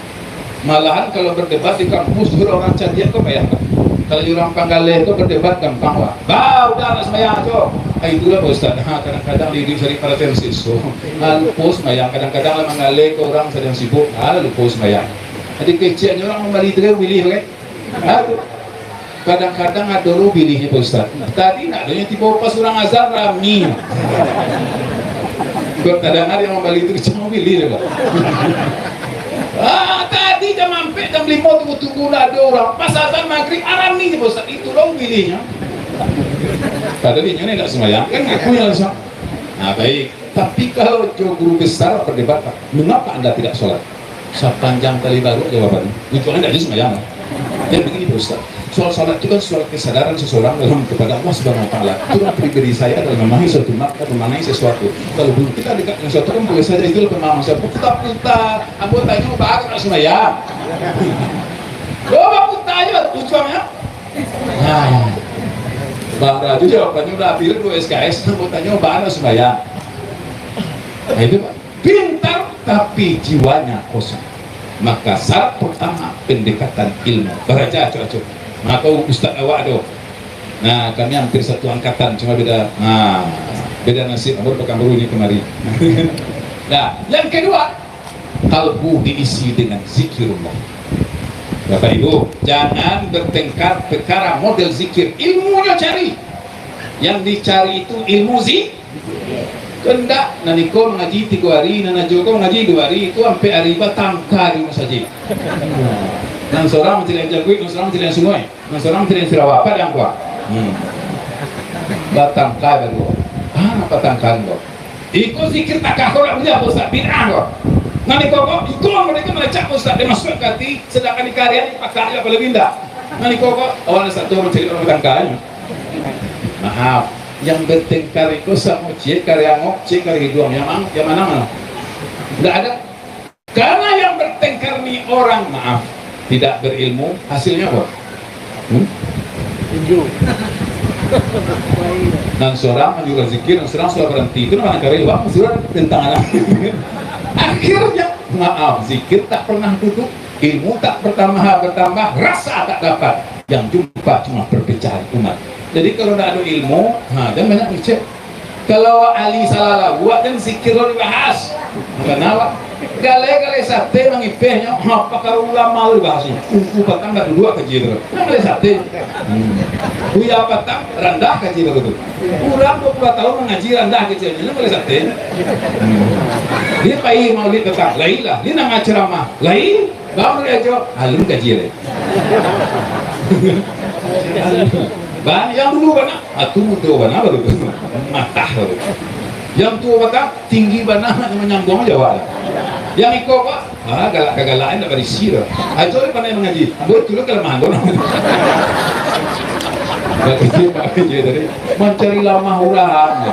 Malahan kalau berdebat di kampus, urang cadiak ko payah. Kalau di urang panggaleh ko berdebat gampang, Pak. Bah, udah ndak sumbayang tu. Ah, itulah, Pak Ustaz. Ha, kadang-kadang diri cari paratensis tu. Ah, lupo sumbayang, kadang-kadang lah manggaleh ke urang sadang sibuk. Ah, lupo sumbayang. Jadi keceknyo urang mambali tu kan, pilih kan? Ha, tu. Kadang-kadang ado lo pilihnyo, Pak Ustaz. Tadi nak adonyo tibo pas urang azan rami. Kok tadanga yang mambali tu kecek pilih deh, Pak. Ah, tadi jam ampek, jam limo tunggu-tunggu ndak ado urang. Pas azan magrib, ah, rami je, Pak Ustaz. Itu lo pilihnyo. Padahal inyo ni ndak sumbayang, kan ngaku nyo langsung. Nah, baik. Tapi kalau jo guru besar berdebat, Pak, "Mengapa Anda tidak sholat?" Sapanjang tali baruak jawabannyo. Ujuangnyo ndak ado sumbayang. Jadi begini, Pak Ustaz. Soal sholat itu kan soal kesadaran seseorang dalam kepada Allah Subhanahu Wa Taala. Itu kan pribadi saya dalam memahami suatu makna, memaknai sesuatu. Kalau belum kita dekat dengan sesuatu kan boleh saja itu pemahaman saya. Putar-putar, ambo tanyo, "Baa ndak sumbayang?" Lo baputar aja ujuangnyo. Nah, bara tu jawabannyo udah hampir dua S K S, mau tanyo, "Baa ndak sumbayang?" Nah, itu, Pak. Pintar, tapi jiwanya kosong. Maka syarat pertama, pendekatan ilmu. Baraja acok-acok. Maka ustaz awak tu. Nah, kami hampir satu angkatan, cuma beda, nah, beda nasib. Ambo pakan baru ni kemari. Nah, yang kedua, kalbu diisi dengan zikirullah. Bapak Ibu, jangan bertengkar perkara model zikir. Ilmunyo cari. Yang dicari itu ilmu zi-, Kandak, nan iko mangaji tigo hari, nan ajo ko mangaji duo hari, itu ampek hari batangka di rumah saji. Nan sorang mancaliak jangguik, nan sorang mancaliak sungai. Nan sorang mancaliak sirawa, apa yang kuat? Hmm. Batangka baduo. Ah, batangka ko. Iko zikir takah ko ndak buliah, Pak Ustaz, bid'ah ko. Nan iko ko, iko mereka melecak, Pak Ustaz, dia masuk ke hati, sedangkan di karya ni pakak aja, apa lebih indah. Nan iko ko, awalnya satu orang cari orang batangka ni. Maaf, yang bertengkar iko samo ciek kari angok, ciek kari hiduang. Yang mang-, yang mana, mana? Ndak ada. Karena yang bertengkar ni orang, maaf, tidak berilmu, hasilnya apa? Hmm? Tinju. Nan sorang manyuruah zikir, nan sorang sudah berhenti. Itu namanya kari, Bang, sudah tentang anak. Akhirnya, maaf, zikir tak pernah duduk, ilmu tak bertambah, bertambah, rasa tak dapat. Yang jumpa cuma perpecahan umat. Jadi kalau ndak ada ilmu, ha, jangan banyak ngecek. Kalau ahli salah labuak, kan zikir lo dibahas. Bana, Pak. Galeh-galeh sate mangipehnyo, ha, pakaro ulama lo dibahasnyo. Uku patang dak duduak kaji tu. Kan galeh sate. Hmm. Buya patang randah kaji baru tu. Urang dua puluh tahun mangaji randah kaji, kan galeh sate. Hmm. Dia pai maulid patang, lain lah. Dia nak ceramah, lain. Bang, dia aja, alun kaji lai. Bang, yang dulu bana, ah, tu mudo bana baru tu. Matah baru. Yang tuo bana, tinggi bana, nak manyambuang aja awak. Yang iko, Pak, ah, galak-galak, indak barisi dah. Ajo dia pandai mangaji. Ambo itu lah kalamahan tu. Dak kecil, Pak, dia tadi mancari lamah urang.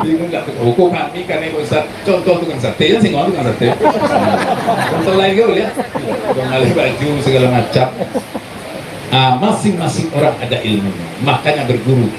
Bingung dak? Oh, kok kami, kami, Pak Ustaz. Contoh tukang sate, ya, singgung tukang sate. Contoh lain juga boleh, ya. Tukang gali baju, segala macam. Ah, masing-masing orang ada ilmunya. Makanya berguru.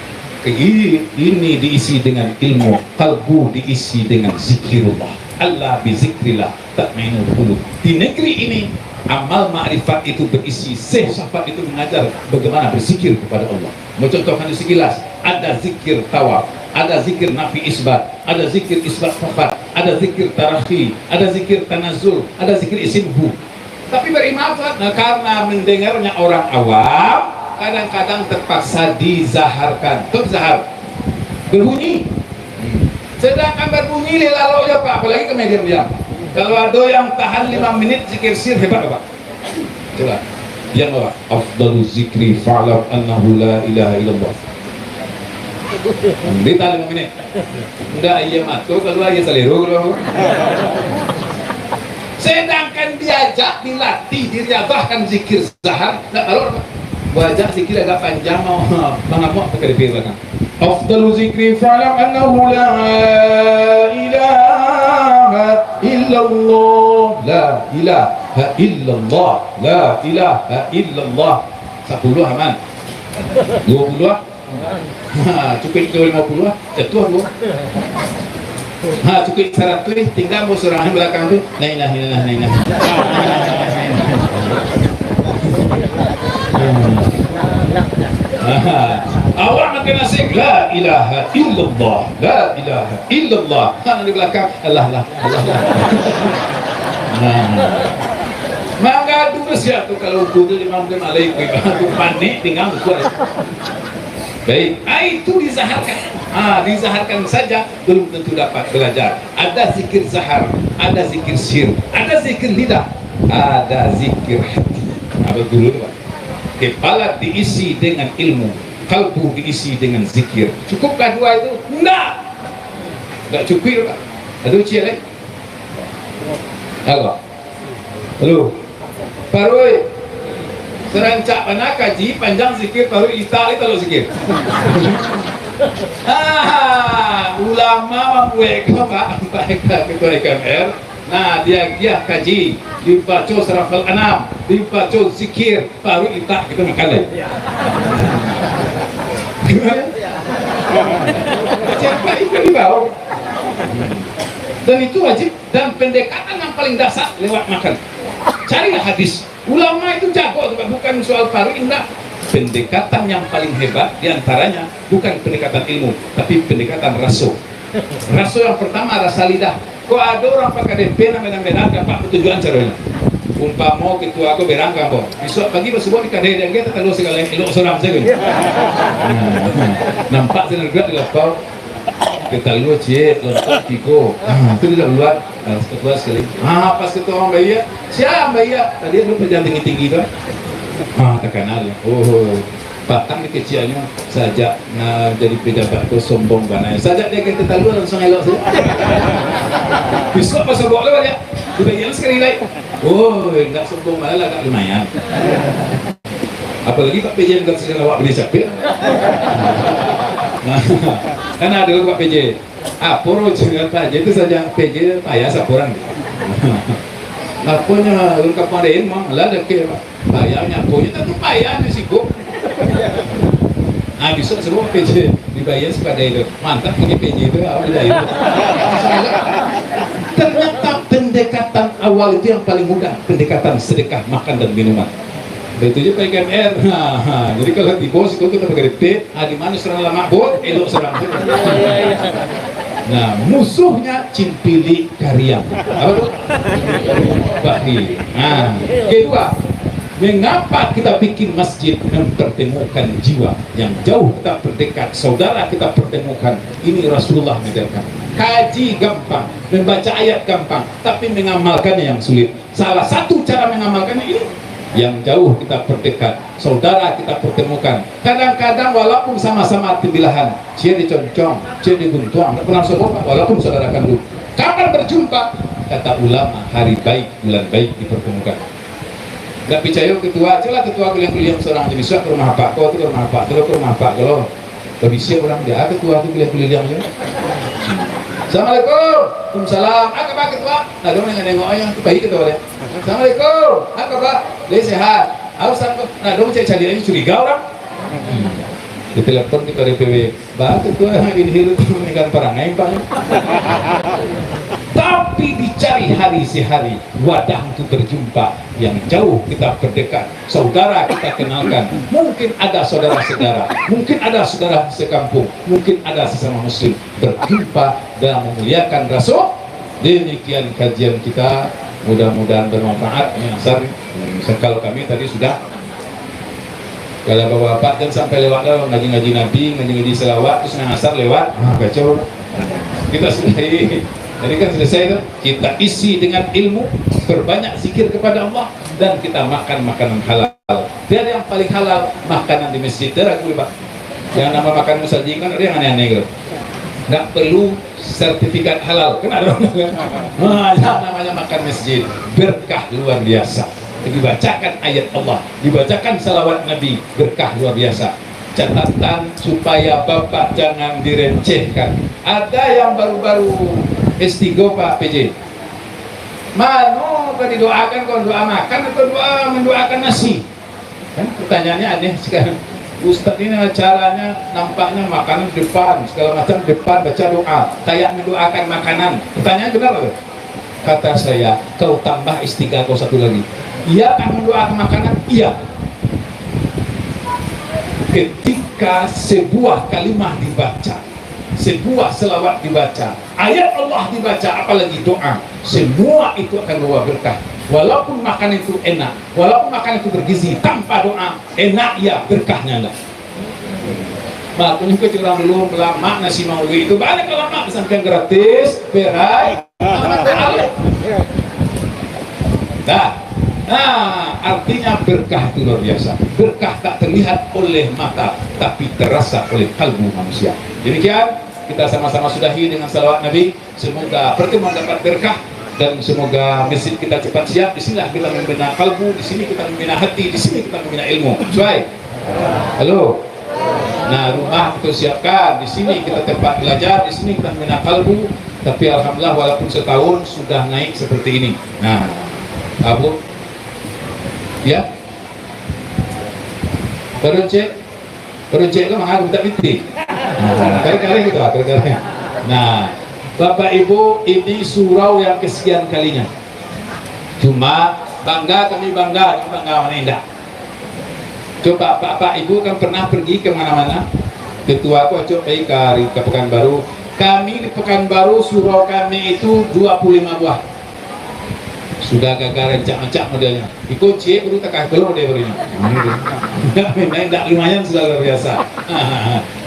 I-, ini diisi dengan ilmu, kalbu diisi dengan zikirullah. Ala bizikrillah tatmainnul qulub. Di negeri ini, amal makrifat itu berisi, Syekh Safat itu mengajar bagaimana berzikir kepada Allah. Mencontohkan sekilas, ada zikir tawaf, ada zikir nafi isbat, ada zikir isbat safat, ada zikir tarakhi, ada zikir tanazul, ada zikir isimhu. Tapi beriman, nah, karena mendengarnya orang awam, kadang-kadang terpaksa dizaharkan. Tahu zahar? Berbunyi. Sedangkan berbunyi leh lalok je, Pak, apalagi kami diam-diam. Kalau ada yang tahan lima menit zikir sir, hebat, Pak. Coba. Yang apa? Afdalu zikri fa'lam annahu la ilaha illallah. Ditahan lima menit. Ndak, aia mato kalua, aia salero kalua. Sedangkan diajak, dilatih, diriabahkan zikir zahar, ndak tahu apa. Diajak zikir agak panjang, mau mangamuak pakai di belakang. Afdalu zikri fa'lam annahu la ilaha illallah, la ilaha illallah, la ilaha illallah. Sapuluah aman. Duo puluah. Ha, cukuik tu lima puluah, jatuah tu. Ha, cukuik saratuih, tingga ambo surang balakang tu. La ilaha illallah, la ilaha illallah. Ha. Awak makan nasi, la ilaha illallah, la ilaha illallah. Ha, di balakang, Allah, Allah, Allah, Allah. Ha. Mangadu sia tu kalau ukur tu lima puluh alaikum. Panik tingga ukur. Baik, ah, itu dizaharkan. Ah, dizaharkan saja belum tentu dapat belajar. Ada zikir zahar, ada zikir sir, ada zikir lidah, ada zikir hati. Apa dulu tu, Pak? Kepala diisi dengan ilmu, kalbu diisi dengan zikir. Cukupkah dua itu? Enggak. Enggak cukup, Pak. Ada ucian, eh? Apa? Halo. Paruik. Sarancak bana kaji, panjang zikir, paruik itak lai talok zikir. Ah, ulama mambuek ko, Pak, Pak Eka, Ketua I K M R. Nah, diagiah kaji, dibaco Surah Al-Anam, dibaco zikir, paruik itak kito makan lai. Siapa itu dibawa? Dan itu wajib. Dan pendekatan yang paling dasar lewat makan. Carilah hadis. Ulama itu jago tu, Pak. Bukan soal paruik, indak. Pendekatan yang paling hebat di antaranya bukan pendekatan ilmu, tapi pendekatan raso. Raso yang pertama, rasa lidah. Kok ado urang pakai D P nan beda-beda, dapat petunjukan caronyo. Umpamo ketua ko berang ka ambo. Bisuak pagi basuo di kadai, dia angge tatalua sagalo elok surang sajo. Nah, nampak sinan duduak di lapau. Ketalua ciek, lontok tigo. Ah, tu dia buat. Ah, ketua sekali. Ah, pas ketua urang bayia. Sia bayia? Tadi ado pajam tinggi-tinggi tu. Ah, takana. Oh, patang di keciaknyo, sajak nah jadi pejabat tu sombong bana. Sajak dia kata talua langsung elok saja. Bisuak pas sobok lah baliak. Dibayia sekali lai. Oh, indak sombong bana lah, agak lumayan. Apalagi Pak P J bukan sajo awak bini sapir. Nah, kan ado Pak P J. Apo rojo dengan P J tu saja, P J payah sapo urang. Aponyo urang kampuang lain mah, lah dakek, Pak. Payahnyo aponyo, tapi payahnyo sibuk. Ah, bisuak suruah P J dibayia sapadai tu. Mantap lagi P J tu, awak dibayia. Ternyata pendekatan awal itu yang paling mudah, pendekatan sedekah makan dan minuman. Itu je pakai K M R. Ha, ha. Jadi kalau tibo siko kita pakai repeat, ah, di mana surang lamak, Bot? Elok surang tu. Nah, musuhnya cimpilik kariang. Apa tu? Bakhil. Nah, kedua, mengapa kita bikin masjid mempertemukan jiwa yang jauh kita perdekat, saudara kita pertemukan? Ini Rasulullah mengajarkan. Kaji gampang, membaca ayat gampang, tapi mengamalkannya yang sulit. Salah satu cara mengamalkannya ini, yang jauh kita perdekat, saudara kita pertemukan. Kadang-kadang walaupun sama-sama tembilahan, cia diconcong, cia diguntuang, tak pernah sobo, walaupun saudara kandung. Kapan berjumpa? Kata ulama, hari baik, bulan baik dipertemukan. Ndak picayo ketua, ajalah ketua kuliah-kuliah seorang jenis, ke rumah apak ko, tu ke rumah apak, tu ke rumah apak ko. Babisiak urang, dia ketua tu kuliah-kuliah je. "Assalamualaikum." "Waalaikumsalam." "Apo kabar ketua?" Nah, dia nengok-nengok aja, tu baik ketua dia. "Assalamualaikum. Apo kabar?" "Dia sehat." "Apo sangko?" Nah, dia cari-cari aja, curiga urang. Ditelepon ketua D P W. Batua tu, ah, ini hidup tu meninggal parangai, Pak. Tapi dicari hari sehari, wadah untuk berjumpa, yang jauh kita perdekat, saudara kita kenalkan. Mungkin ada saudara-saudara, mungkin ada saudara sekampung, mungkin ada sesama muslim. Berjumpa dalam memuliakan Rasul. Demikian kajian kita, mudah-mudahan bermanfaat. Menyasar, hmm, kalau kami tadi sudah Kalau bapak-bapak, jan sampai lewat lah, ngaji-ngaji Nabi, ngaji-ngaji salawat, terus nang asar lewat, ah, kacau. Kita sudahi. Jadi kan selesai tu, kita isi dengan ilmu, perbanyak zikir kepada Allah, dan kita makan makanan halal. Tiada yang paling halal, makanan di masjid. Tiada aku, Pak. Yang nama makanan saji kan ada yang aneh-aneh gitu. Nggak perlu sertifikat halal. Kan ada orang bilang, "Wah, itu namanya makan masjid." Berkah luar biasa. Dibacakan ayat Allah, dibacakan salawat Nabi, berkah luar biasa. Catatan supaya Bapak jangan direcehkan. Ada yang baru-baru S tiga, Pak P J. Mano ka didoakan, kau doa makan atau doa mendoakan nasi? Kan pertanyaannya aneh sekarang. Ustaz ini acaranya nampaknya makanan depan, segala macam depan, baca doa, kayak mendoakan makanan. Pertanyaan benar tu? Kata saya, kau tambah S tiga kau satu lagi. Iya kah mendoakan makanan? Iya. Ketika sebuah kalimah dibaca, sebuah selawat dibaca, ayat Allah dibaca, apalagi doa, semua itu akan membawa berkah. Walaupun makan itu enak, walaupun makan itu bergizi, tanpa doa, enak ya, berkahnya enggak. Makanya kecil orang dulu, ulama nasi maulid itu banyak, ulama pesantren gratis, berai. Nah, nah, artinya berkah itu luar biasa. Berkah tak terlihat oleh mata, tapi terasa oleh kalbu manusia. Demikian, kita sama-sama sudahi dengan salawat Nabi. Semoga pertemuan dapat berkah dan semoga masjid kita cepat siap. Di sinilah kita membina kalbu, di sini kita membina hati, di sini kita membina ilmu. Suai? Halo? Nah, rumah kita siapkan, di sini kita tempat belajar, di sini kita membina kalbu. Tapi alhamdulillah, walaupun setahun sudah naik seperti ini. Nah, Abu, ya? Baru cek, baru cek tu mahal, minta piti. Nah, kali-kali gitu, kali-kali. Nah, Bapak Ibu, ini surau yang kesekian kalinya. Cuma bangga kami bangga, bangga mana indak. Coba, Bapak Ibu kan pernah pergi ke mana-mana? Ketua aku acok pai ka, ka Pekanbaru. Kami di Pekanbaru, surau kami itu dua puluh lima buah. Sudah gagal rancak-rancak modelnya. Iko ciek baru takah keluar dia barunya. Nah, memang indak lumayan sudah luar biasa.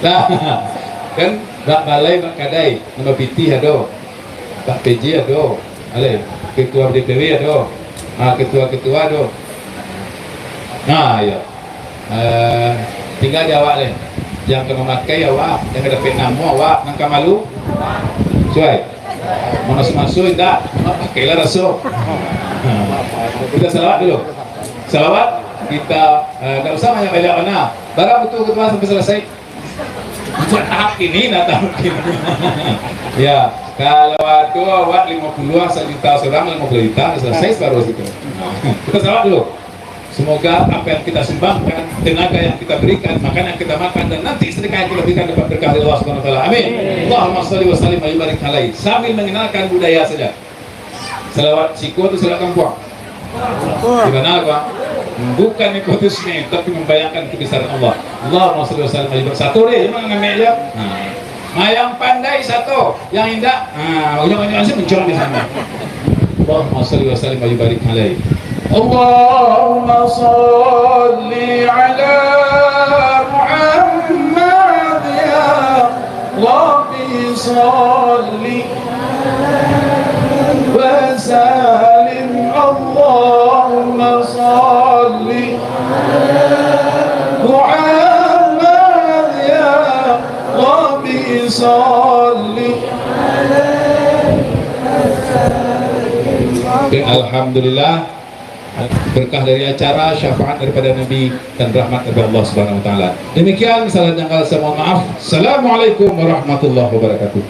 Nah, kan, bak balai, bak kadai, nambah pitih ado. Pak P J ado, alai, ketua D P W ado, ah, ketua-ketua ado. Nah, iyo. Eh, tingga di awak lai. Yang ka mamakai awak, yang ka dapek namo awak, nan ka malu. Suai. Mamaso-maso indak, pakailah raso. Nah, kita salawat dulu. Salawat, kita, eh, ndak usah banyak-banyak bana. Bara butuh ketua sampai selesai. Buat tahap kini, nah, tahap kini. Ya, kalau ado awak lima puluh, sajuta surang, lima puluh juta, selesai separuh situ. Kita salawat dulu. Semoga apa yang kita sumbangkan, tenaga yang kita berikan, makanan yang kita makan, dan nanti sedekah yang kita berikan dapat berkah dari Allah Subhanahu wa Taala. Amin. Allahumma shalli wa sallim wa barik alaih. Sambil mengenalkan budaya saja. Salawat siko tu salawat kampuang? Di mana, Bang? Bukan nepotisme, tapi membayangkan kebesaran Allah. Allahumma shalli wa sallim wa barik. Satu deh, jangan ngambil je. Nah. Nah, yang pandai satu, yang indak, nah, ujung-ujung asyik mencong di sana. Allahumma shalli wa sallim wa barik alaihi. Allahumma shalli ala Muhammad ya Rabbi shalli wa sallim. Allahumma shalli Muhammad ya Rabbi shalli. Alhamdulillah, berkah dari acara, syafaat daripada Nabi, dan rahmat daripada Allah Subhanahu wa Taala. Demikian, salah janggal saya mohon maaf. Assalamualaikum warahmatullahi wabarakatuh.